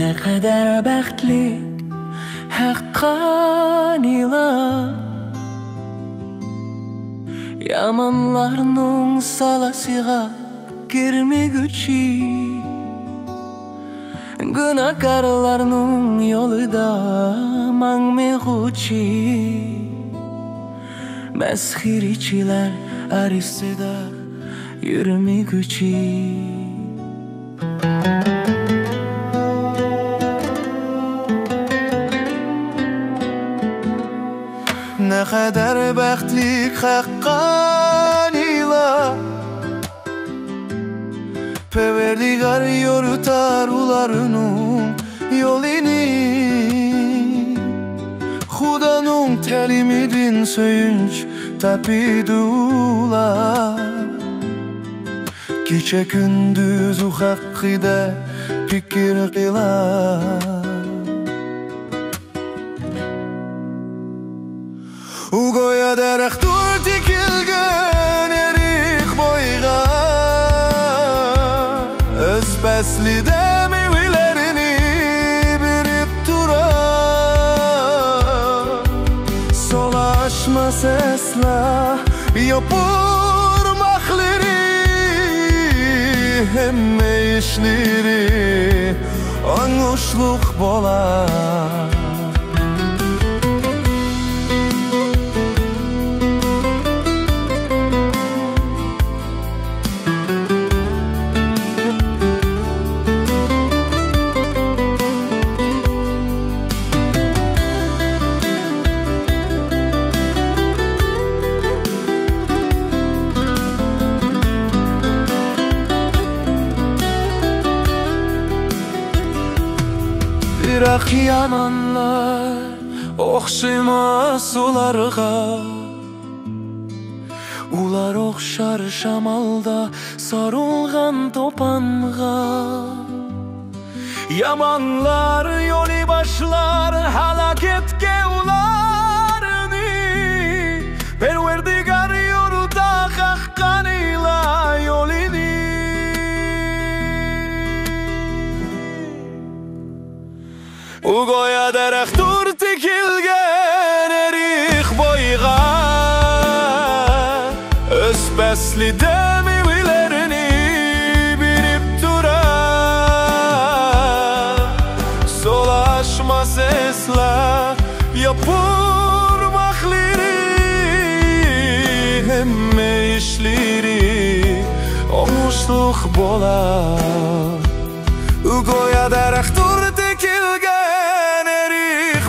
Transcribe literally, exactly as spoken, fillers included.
نەقەدەر بەختلىك ھەققانىيلار، يامانلارنىڭ سالاسىغا كىرمىگۈچى، گۇناھكارلارنىڭ يولىدا ماڭمىغۇچى، مەسخىرىچىلەر ئارىسىدا يۈرمىگۈچى. نەقەدەر بەختلىك ھەققانىيلار، پەرۋەردىگار يورۇتار ئۇلارنىڭ يولىنى. خۇدانىڭ تەلىمىدىن سۆيۈنچ تاپىدۇلار. كېچە-كۈندۈز ئۇ ھەققىدە پىكىر قىلار. ئۇ گويا دەرەختۇر تىكىلگەن ئېرىق بويىغا، ئۆز پەسلىدە مېۋىلەرنى بېرىپ تۇرار. سولاشماس ئەسلا يوپۇرماقلىرى، ھەممە ئىشلىرى ئوڭۇشلۇق بولار. بىراق يامانلار ئوخشىماس ئۇلارغا. ئۇلار ئوخشار شامالدا سورۇلغان توپانغا. يامانلار يولى باشلار ھالاكەتكە ئۇلارنى. پەرۋەردىگار يورۇتا ھەققانىيلار يولىنى. ئۇ گويا دەرەختۇر تىكىلگەن ئېرىق بويىغا، ئۆز پەسلىدە مېۋىلەرنى بېرىپ تۇرار. سولاشماس ئەسلا يوپۇرماقلىرى، ھەممە ئىشلىرى ئوڭۇشلۇق بولار. ئۇ گويا دەرەختۇر تىكىلگەن ئېرىق